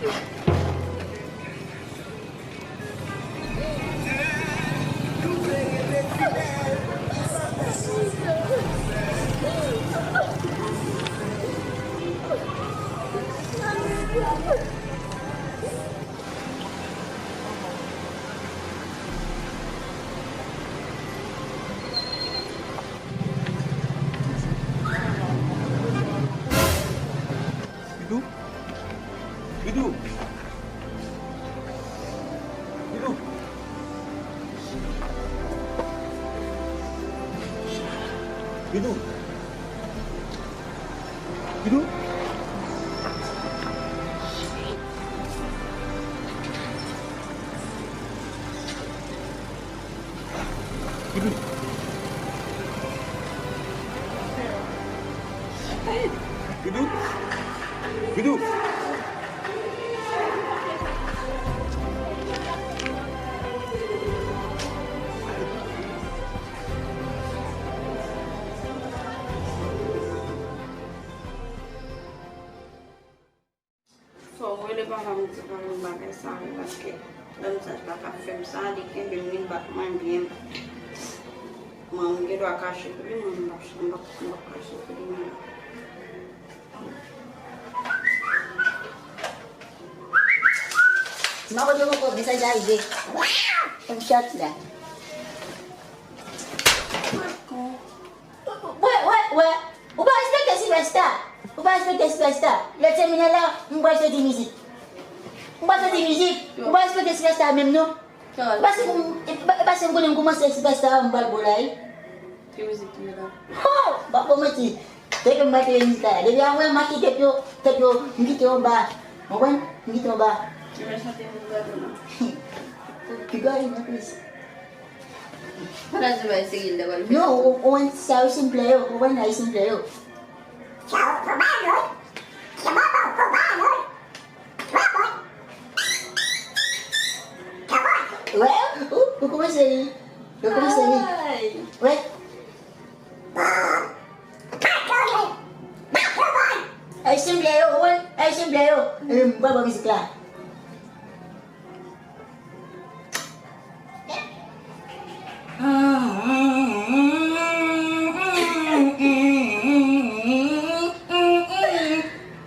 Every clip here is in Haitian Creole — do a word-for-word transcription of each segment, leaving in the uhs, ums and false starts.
Doudou? Doudou? Doudou? Doudou? Doudou? Doudou? Doudou? Doudou? Fò w rele papa m, di pa m bagay sa, wi, paske lè mesaj la t ap fè m sa, li kenbe m, li bat mwen byen. Mwen, m gen dwa kache pou li, mwen, m p ap, m p ap, m p ap kache pou li, non. Mwen kote poko, mesaj la rive. Yon chat la. Wè, wè, wè. Ou pa respekte Sylvester. Ou pa respekte Sylvester. Lè te minen la, m pral soti mizik. M pral soti mizik. Ou pa respekte Sylvester menm non. E pa se pou m, e pa, e pa se m konnen m koumanse Sylvester, m pral bo la, wi. Ki mizik ki ye la? Ho! M pa pou menti. Depi m mete mizik la, depi a mwen, m a kite yo, tèt yo, m kite yo anba. Ou konprann? M kite yo anba. Ki mwen chante pou gade la. Ki gade, mwen plis. Fò nan di mwen serye, l ta pral fè. Non, ou, ou konprann sa yo, si m plè yo, ou konprann sa yo, si m plè yo. Sa yo, fò ba yo. Sa yo, fò ba yo. Wè, ou, ou kòmanse ri. Ou kòmanse ri. Ay. Wè. Ay, si m plè yo, wè. Ay, si m plè yo. E, m pral ba mizik la.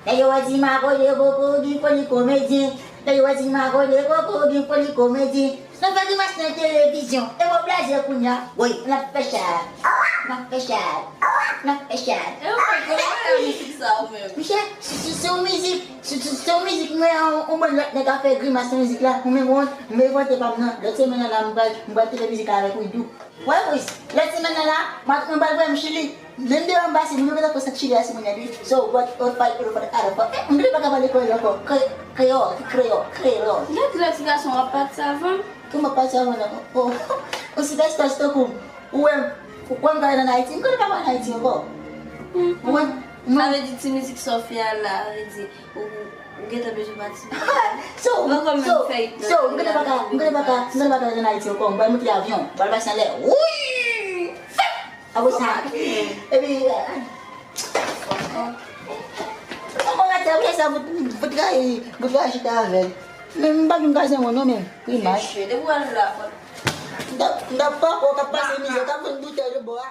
Lè yo wè ti Marco de Coco gen foli komedyen. Lè yo wè ti Marco de Coco gen foli komedyen. N ap fè grimas nan televizyon. E w ap blaze kounye a. Woy, n ap fè chat. N ap fè chat. N ap fè chat. E w fè kòman wè mizik sa ou menm? Monchè, se, se, se yon mizik. Se, se, se yon mizik mwen, yon, yon bann lòt nèg ap fè grimas nan mizik la. Ou menm, ou, m envante pa m nan. Lòt semèn nan la, m pral, m pral kite mizik la avèk Widou. Wè, Chris, lòt semèn nan la, m a, mwen pral voye m Chili. Lè m devan m pase, moun yo gentan konn santi Chili a sou mwen wi. So, what, what, what, what, what, what, eh, m gentan pa ka pale kreyòl ankò. Kre-, kreyòl, kreyòl, kreyòl. Gad lè ti gason w ap pati avan. Kòman pati avan nan? Oh, oh, on sipèsta tankou m. Ou wè m, ou kwè m pral ann Ayiti? M konnen pa pral ann Ayiti ankò. Ou wè m, sa vle di ti mizik sa w fè a la, sa vle di Ou, ou gentan bezwen pati. So, so, so, m gentan pa ka, m gentan pa ka, m gentan pa ka rete ann Ayiti ankò. M pral monte avyon, m pral pase anlè. Wouy! Apre sa, epi, ann rete apre sa, pou, pou travay, pou travay chita avè l. Men m pa vin kaze mwen non, men, grimas. Depi w al la, m t ap, m t ap pa, ou k ap pase mizè, k ap vann boutèy nan bò a.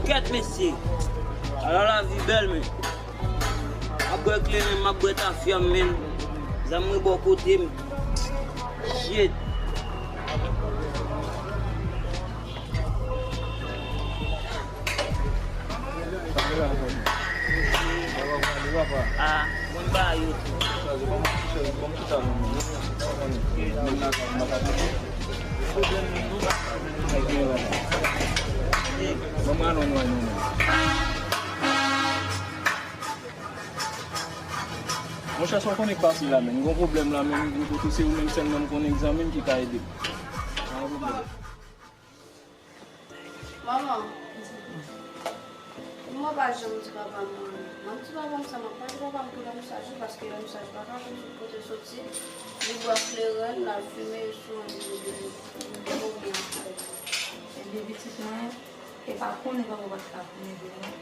Kèt mesye, ala lavi bèl men. M ap bwè kleren, m ap bwè tafya m men. Zam mwen bò kote m. Shit. Ah, mwen ba yo tou. Monchè, sa w konnen k pase la menm? M gon pwoblèm la menm, m vin kote w, se ou menm sèlman m konnen k zanmi m ki ka ede m. Pa gen pwoblèm. Manman, mwen Pa janm di papa m anyen. M ap di papa m sa, m ap pale papa m pou Lòmsaj wi, paske Lòmsaj pa ka konn sot kote l soti, li bwè kleren l, l al fimen sou yon moun ki mouri anfèt. Ebyen pitit mwen, e pa konnen papa w pa t ka konnen vre non.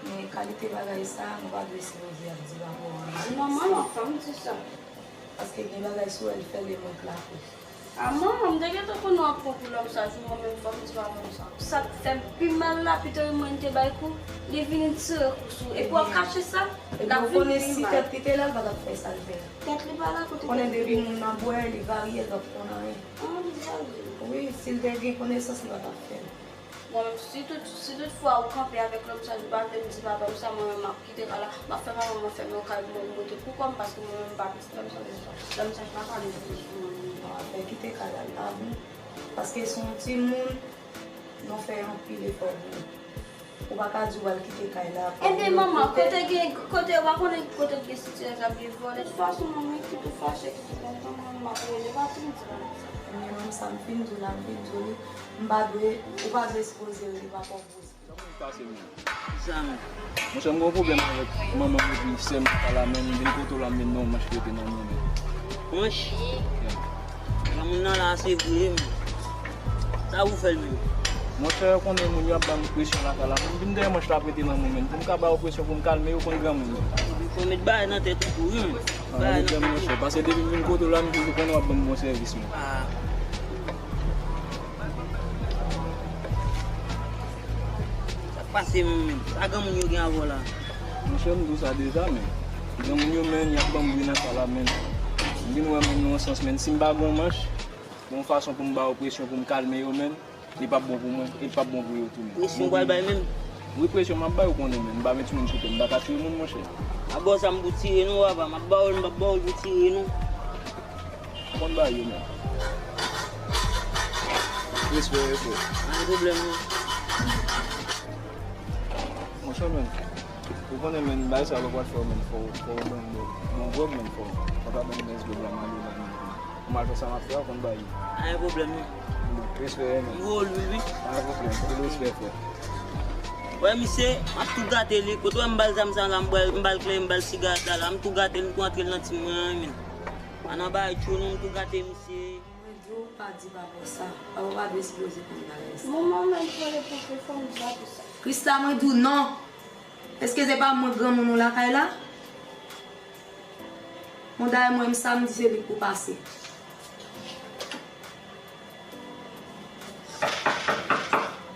Men kalite bagay sa, nou pa dwe sipoze ap di papa w anyen. Manman, m ap fè m di sa. Paske gen bagay sou wè l fè l e mwen k lakoz. A manman, m te gentan konnen w ap pran pou Lòmsaj wi, mwen menm fò m di papa m sa. Sa k fè m pi mal la, pito mwen te bay kou, li vin tire kou sou ou. Epi w ap kache sa, l ap vin pi mal. Ebyen, ou konnen si tèt li te la, l pa t ap fè sa l fè a. Tèt li pa la, kote tèt li ye? Konnen depi moun nan bwè, li varye, l p ap konn anyen. An, li varye. Wi, si l te gen konesans, li pa t ap fè l. Mwen menm, si tout, si tout fwa ou kanpe avèk Lòmsaj, ou pa vle m di papa m sa, mwen menm m ap kite kay la, m ap fè papa m anfèmen yon kay pou mwen, m rete pou kò m, paske mwen menm m pa pitit Lòmsaj, Lòmsaj pa ka mete sou mwen. Non, afè kite kay la, li pa bon, paske se yon timoun, nou fè anpil efò pou ou. Ou pa ka di w al kite kay la pou... Ebyen manman, kote gen, kote, ou pa konnen kote gen sitiyasyon ap gen vòlè, tout fason manman, ki tou fache, ki tou kontan, mwen menm m ap rele, pa fin di papa m sa. Ebyen manman, sa m fin di w la, m fin di w li. M pa dwe, ou pa dwe sipoze rele papa w pou sa. Kòman w pase menm? Sa menm. Monchè, m gen yon pwoblèm avèk manman m epi sè m nan kay la, men m vin kote w la, m vin ba w manch rete nan men m. Manch? Yeah. Granmoun nan la se vre, men sa ou fè l menm? Monchè, ou konnen moun yo ap ban m presyon lakay la, men m vin dèyè manch la ap rete nan men m, men pou m ka ba w presyon, pou m kalme yo, ou konn granmoun yo. Fò w met bagay nan tèt ou tou wi, men. Ah, bagay nan tèt ou. Monchè, paske depi m vin kote w la, m toujou konnen w ap ban m bon sèvis, men. Ah. Sa k pase menm, menm? Sa granmoun yo gen avè w la? Monchè, m di w sa deja, men granmoun yo, men, y ap ban m bri nan kay la, men. M vin wè, men, nan yon sans, men, si m pa gen yon manch, yon fason pou m ba yo presyon, pou m kalme yo, men, li p ap bon pou mwen, e li p ap bon pou yo tou, men. Presyon w pral bay menm? Wi, presyon m ap bay, ou konnen, men, m pa met timoun sou tè m, m pa ka tiye moun, monchè. A bò sa m pou tire nou, papa, m ap ba w l, m p ap ba w l pou tire nou. Konn bagay yo menm. Respè, respè. Pa gen pwoblèm non. Monchè menm, ou konnen menm bagay sa yo pral fè w menm, fò, fò w ban m bon, bon vòb menm, fò, fò w ta ban m bèz vòb la, m ale la menm. Ou mal fè sa m ap fè a, ou konn bagay yo. Pa gen pwoblèm non. Respè menm. M voye l wi, wi. Pa gen pwoblèm, anpil respè frè. Wè misye, m ap tou gate li, kote w wè m ba l zam sa la, m ba l, m ba l kleren, m ba l sigarèt la la, m tou gate l, m tou antre l nan tim mwen an wi menm. Pa nan bagay tchou non, m tou gate misye. Mwen di w pa di papa w sa. Papa w pa dwe sipoze konn bagay sa. Manman, mwen pale pou ke fò m di papa w sa. Krista, mwen di w non. Èske se pa mwen granmoun ou lakay la? Bon, dayè mwen menm sa m di se li k pou pase.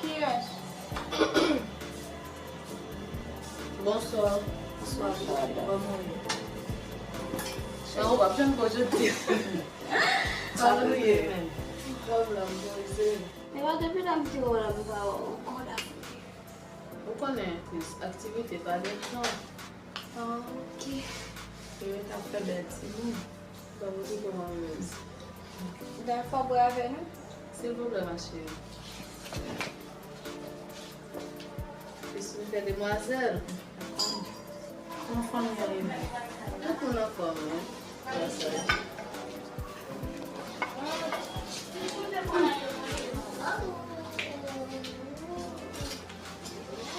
Kiyès? Bonswa. Bonswa, bonswa. Kòman w ye? Chan, ou p ap janm poze w di. Sa nou ye menm? Pwoblèm poze. E pa depi lè m te wè w la, m pa wè w ankò la. Ou konnen, Kris, aktivite pa de tan. Ah, ok. Yo t ap fè bèl timoun. Ban m okipe w, manmi. Dayè fò w bwè avè nou? Silvouplè, ma chérie. Kris, nou fè demwazèl. Kòman fanmi an ye menm? Tout moun anfòm, wi. Gras a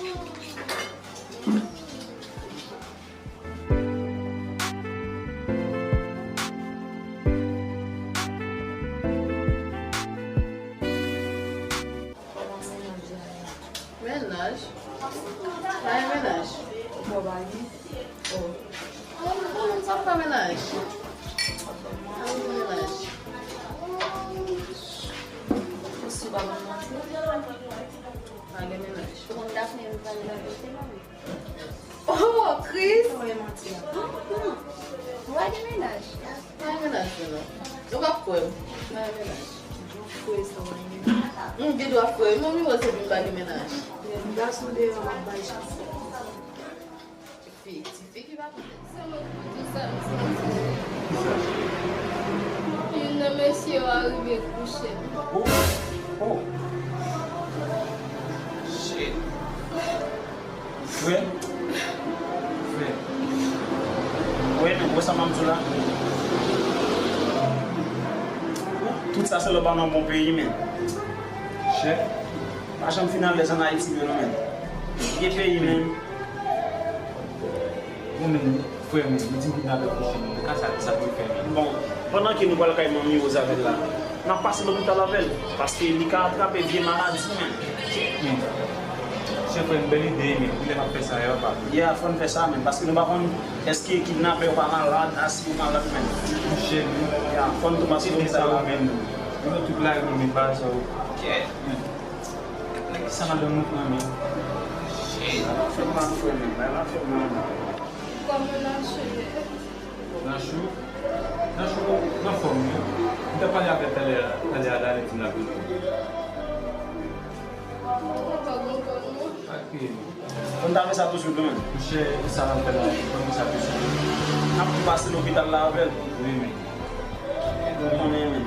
Dye. Mennaj? Pa gen mennaj? Ou pa gen? Oh. Ou pa konn sa pa mennaj? Pa gen mennaj. Ou si pa ban manti? Pa gen mennaj. Ou konn Daphné, m pral nan kote manmi. Oh, Kris! Ou pa gen manti a. Ou pa gen mennaj? Pa gen mennaj, non. Ou p ap kwè m. Pa gen mennaj. Ou kwè sa, ou pa gen mennaj. M gen dwa kwè. Non, m panse m pa gen mennaj. Men gason deyò ap bay chans. Tifi, tifi ki pa konn. Se mwen ki pou di sa, m santi. Youn nan mesye yo a rive kouche m. Oh, oh. Shit. Frè. Frè. Wè, men, wè sa m ap di w la. Tout sa se lè w pa nan bon peyi, men. Chè. Pa janm fin alèz ann Ayiti, men, non, men. Gen peyi, men. Ou menm, frè m, li di m kidnapè kouche nou, men ka sa, sa pou l fè menm? Bon, pandan ke nou pral kay manmi Rose avè l la, n ap pase lopital avè l, paske li ka atrape vye maladi, men. Men, monchè frè m, bèl ide, men kilè m ap fè sa, e papa? Ya, fò n fè sa, men, paske nou pa konn èske kidnapè yo pa malad, a si yo malad, men. Monchè, men. Ya, fò n tou pase lopital avè l. Men, men tout lari nou, men pa sa, ok. Men. Nan ki sa madanm nou pran, men? Shit. Bagay la fè mal, frè m, bagay la fè mal. Kòman Nachou ye? Nachou? Nachou anfòm, wi. M t ap pale avè l talè a, talè a, la, li di m l ap vini. Ou pa bon kò, non? Pa kriye, non. Fò n ta fè sa touswit, wi, men. Monchè, sa n ap fè la, fò n fè sa touswit. N ap tou pase lopital la avè l. Wi, men. Ou konnen, men.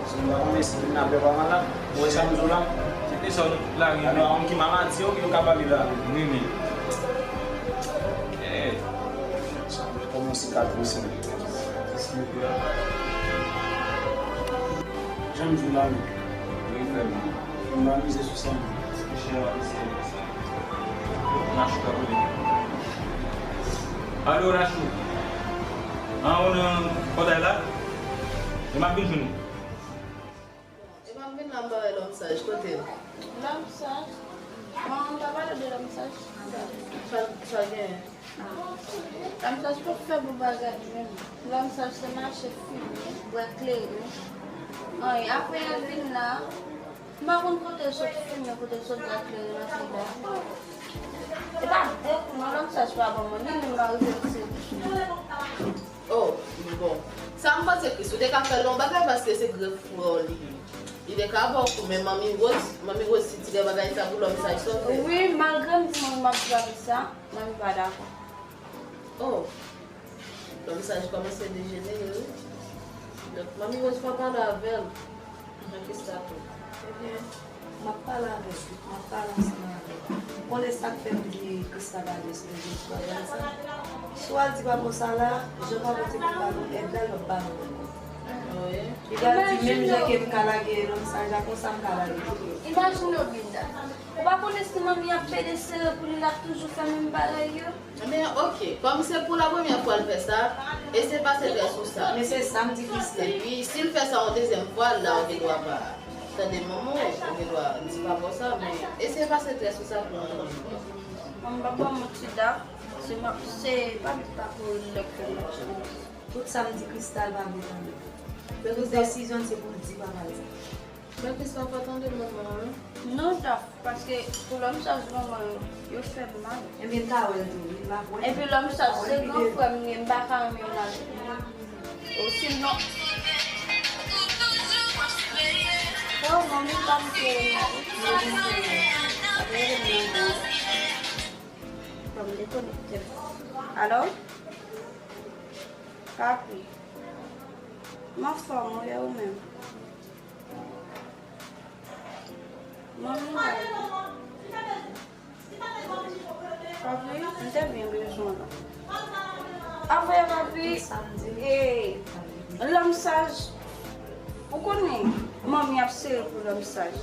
Si nou pa konnen si kidnapè pa malad, ou wè sa m di w la? Se te sa w la, wi, men. Alò, a yon ki maladi yo, yo ka pale la. Wi, men. Eh. Kòman sikatris, men. Jan m di w la, men. Wi, frè m. M pa mize sou sa, men. Monchè, m ap eseye fè sa. Nachou ka rele. Alo, Nachou. An, ou nan pòtay la? E m ap vin jwenn ou. E pa m vin la, m pa wè Lòmsaj, kote l? Lòmsaj? Bon, m pa pale de Lòmsaj. Sa, sa genyen? Lòmsaj pa fè bon bagay menm. Lòmsaj se mache fimen, bwè kleren. Anyen. Apre l vin la, m pa konn kote l sot fimen, kote l sot bwè kleren nan fè la. E pa de kou non, Lòmsaj pa ban mwen, li menm pa rive retire bouch li. Oh, bon. Sa m panse, Chris, ou te ka fè l yon bagay paske se gran frè w li ye. Li te ka ba w kou, men Manmi Rose, Manmi Rose, si ti de bagay sa pou Lòmsaj sa w fè. Wi, malgre m di Manmi m ap travay sa, Manmi pa dakò. Oh, Lòmsaj kòmanse dejenere, wi. Donk, Manmi Rose fò pale avè l. Nan Krista tou. Ebyen, m ap pale avè l tou, m ap pale ansanm avè l. Ou konnen sa k fè m di Krista pa gen sou rezo sosyo sa? Si w al di papa w sa la, jan papa w te konn ba nou èd la, l p ap ba nou l ankò. Wi. Li pral di, menm jan ke m ka lage Lòmsaj la, konsa m ka lage l tou. Imajine w, Linda. Ou pa konnen si manmi ap pede sere pou li, l ap toujou fè menm bagay yo? Men, ok, kòm se pou la premyè fwa l fè sa, eseye pase trè sou sa. Men se sa m di Krista. Epi, si l fè sa yon dezyèm fwa, la ou gen dwa pa tande manman w, ou gen dwa di papa w sa, men eseye pase trè sou sa pou nou. Manman pa ban m manti da, se pa, se pa m pa kouri lè k fè match. Tout sa m di Krista, l pa vle tande. Tout desizyon se pou l di papa l sa. Men Krista pa tande manman an. Non, Daf, paske pou Lòmsaj manman yo fè m mal. Ebyen, m ta wè l tou, wi, m ap wè l. Epi Lòmsaj se gran frè m, m pa ka renmen yon mal. Osinon, oh, manmi pa m te renmen. Fò m dekonekte. Alo? Papi. M anfòm, wi, e ou menm? Manmi, papi, m te byen bezwen w la. Avè papi, e, Lòmsaj, ou konnen, manmi ap sere pou Lòmsaj.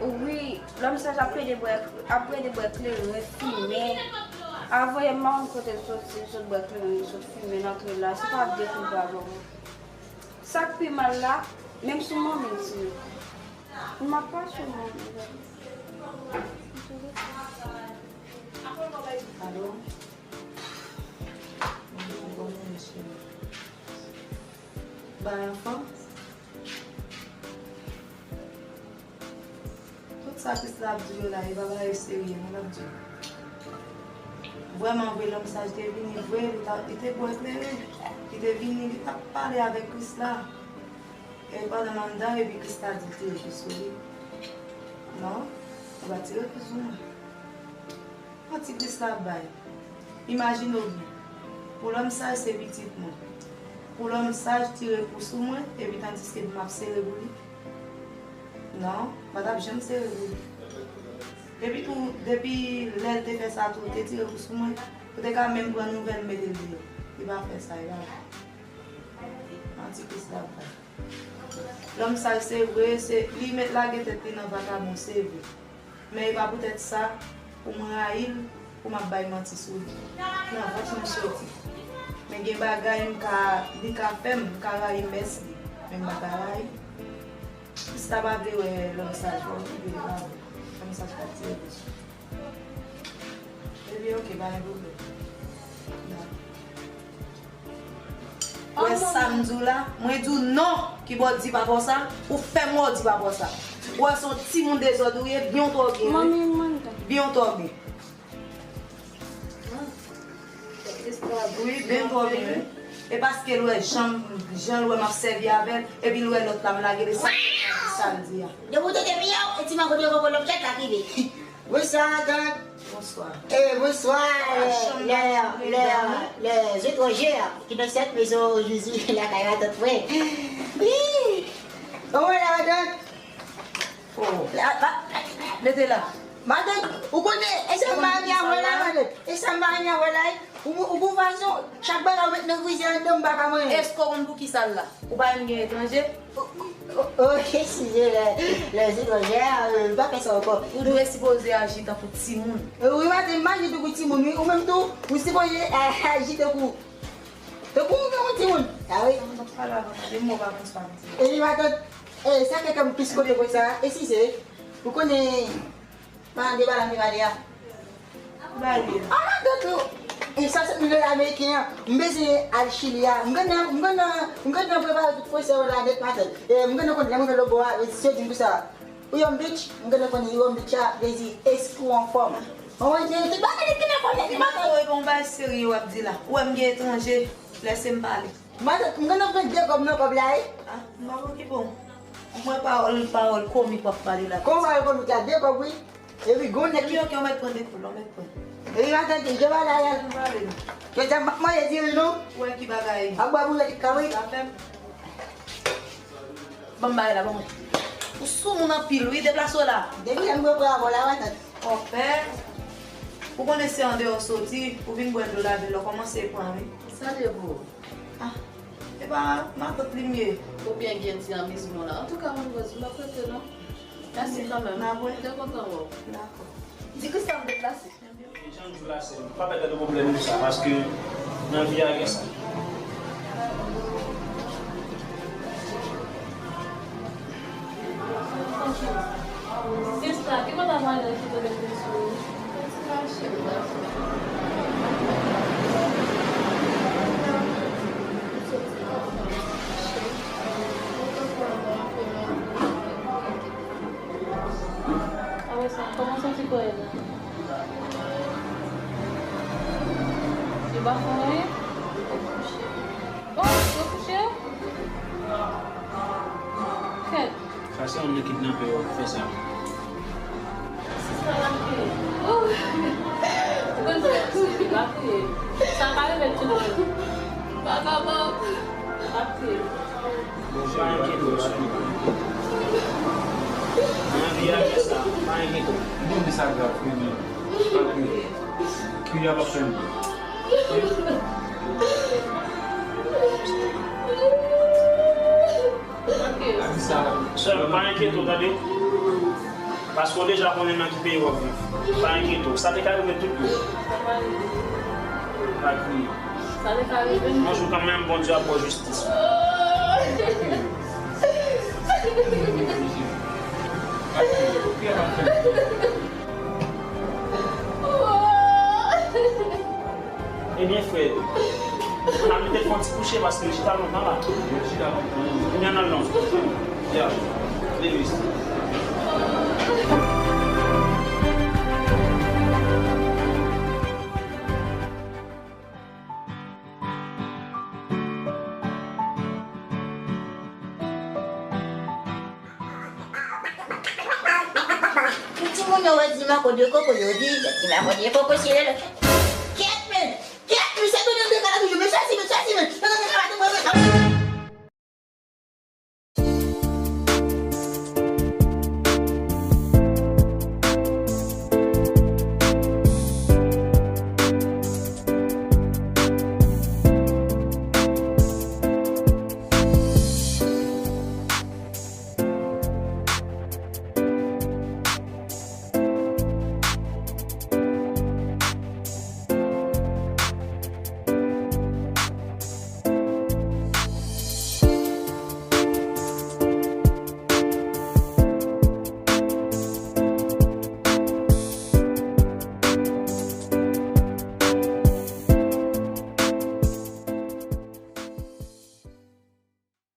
Wi, Lòmsaj ap plede bwè, ap plede bwè kleren, fimen. Avè m pa konn kote l soti, l sot bwè kleren, l sot fimen nan antre la. Se pa de kou l pa ban mwen. Sa k pi mal la, menm sou manmi l tire. M ap pa sou manmi l. Alo? Bonjou, kòman w ye, cheri? Bay anfòm? Tout sa Krista ap di yo la, e pa bagay serye non l ap di yo. Vrèman vre, Lòmsaj te vini vre, li ta, li te bwè kleren, li te vini, li t ap pale avèk Krista. E pandan m anndan, epi Krista di l tire kou sou li. Non, ou pa tire kou sou mwen. Manti Krista ap bay. Imajine w byen. Pou Lòmsaj se pitit mwen. Pou Lòmsaj tire kou sou mwen, epi tandiske m ap sere pou li. Non, m pa t ap janm sere pou li. Epi tou, depi lè l te fè sa tou, l te tire kou sou mwen, ou te ka menm pran nouvèl m mete l deyò. Li pa fè sa, li pa fè. Manti Krista ap bay. Lòmsaj se vre, se li mèt lage tèt li nan vakabon, se vre. Men e pa poutèt sa pou m rayi l, Pou m ap bay manti sou li. Nan vant mwen soti. Men gen bagay m ka, li ka fè m, m ka rayi mès li. Men m pa ka rayi. Sista pa vle wè lòm saj, fò w kite li pa vle. Lòm saj pa tire leson. Epi oke, pa gen pwoblèm. Ou wè sa m di w la? Mwen di w non, ki bò di papa w sa? Ou fè m wè w di papa w sa. Ou wè se yon timoun dezòd ou ye, byen w twò gen, wi. Byen w twò gen. Wi, byen twò byen, wi. E paske l wè jan, jan l wè m ap sèvi avè l, epi l wè lòt la m lage l, e sa, sa l di a. Depi w tande miyaw, e ti mango de koko lòm tèt la ki rive. Bonswa, matant. Bonswa. Eh, bonswa, les, les, les, les étrangers qui ne cette maison aujourd'hui, la kay matant mwen. Wi. Kòman la, matant? Oh. La, pa, mete la. Matant, ou konnen, e sa m pa renmen avè w la, matant. E sa m pa renmen avè w la, ou, ou gon fason, chak bagay ou met nan frizè anndan, m pa ka manyen. Èske w konn pou ki sa l la? Ou pa renmen gen etranje? Oh, oh, oh, eskize, les, les étrangers, euh, pa fè sa ankò. Ou dwe sipoze aji tankou timoun. Euh, wi, matant, m aji tankou timoun, wi. Ou menm tou, ou sipoze, euh, aji tankou, tankou yon, yon timoun. A wi. Sa m t ap pale avan, gade mo pa konsa m di. E wi, matant, eh, sa fè kè m plis kontan konsa, eskize. Ou konnen, pa de bagay m te pale a. Ba li. Ah, matant, e swasant mil dola ameriken an, m bezwen al Chili a. M gentan, m gentan, m gentan prepare tout pwosè yo la nèt, matant. E m gentan konn lè m rive lòtbò a, e se di m konsa. Ou yon bitch, m gentan konn yon bitch a, vle di espri w anfòm. Mwen di, tout bagay li gentan konnen, li pa konn. Ou e bon bagay serye w ap di la. Ou wè m gen etranje, lèse m pale. Matant, m gentan pran de kòb nan kòb la, wi. Ah, m pa okipe w. Ou wè pawòl, pawòl komik w ap pale la. Kòman pawòl komik la? De kòb, wi. Epi gon nèg ki. Wi, oke, ou mèt pran de kòb la, ou mèt pran. Epi matant, m te pale a. Ou pale. Yo di m ap manje diri, non? Ou wè ki bagay. Ap bwè boulèt kabrit. Sa fè m. Ban m bagay la, ban mwen. Ou sou moun anpil, wi, deplase w la. Depi lè m pran avè w la, matant. Kòpè, ou konnen se andeyò w soti, ou vin bwè dlo lavi, lè w kòmanse pran, wi. Sa de pou ou? Ah, e pa matant li m ye. Ou byen gen ti anmizman la. Antouka, mwen rèz, m pa prete non. Mèsi kanmenm. N a bwè. M te kontan wè w. Dakò. Di Krista m deplase. Jan jou la sèl, pa pèt tèt ou pwoblèm konsa, paske nan vi a gen sa. Sista, ki kote madanm ki te mete sou? Ti mache, mache. Apre sa, kòman w santi kò w ye la? Yo pa fè w anyen? Oh, yo kouche w? Kèt. Sa se yon nèg kidnape w fè sa. Sista, pa kriye. Oh. Ou konn sa, pa kriye. Sa ka rive tout moun. Pa kapab. Pa kriye. Pa enkyete w, pa enkyete w. Nan vi a gen sa, pa enkyete w. Moun di sa grav, wi, men pa kriye. Kriye a p ap fè anyen. Sè m, pa enkyete w, tande. Paske w deja konnen nan ki peyi w ap viv. Pa enkyete w. Sa te ka rive tout moun. Pa kriye. Sa te ka rive m. Yon jou kanmenm, Bondye ap ba w jistis ou. Pa kriye. Pa kriye. Kriye pa fè. Ebyen, frè, n a mete l fè yon ti kouche paske l chita lontan la. Ebyen, n al non. Ya, Lewis. Pou timoun yo wè di mango de koko, yo di, di mango de koko, se lè.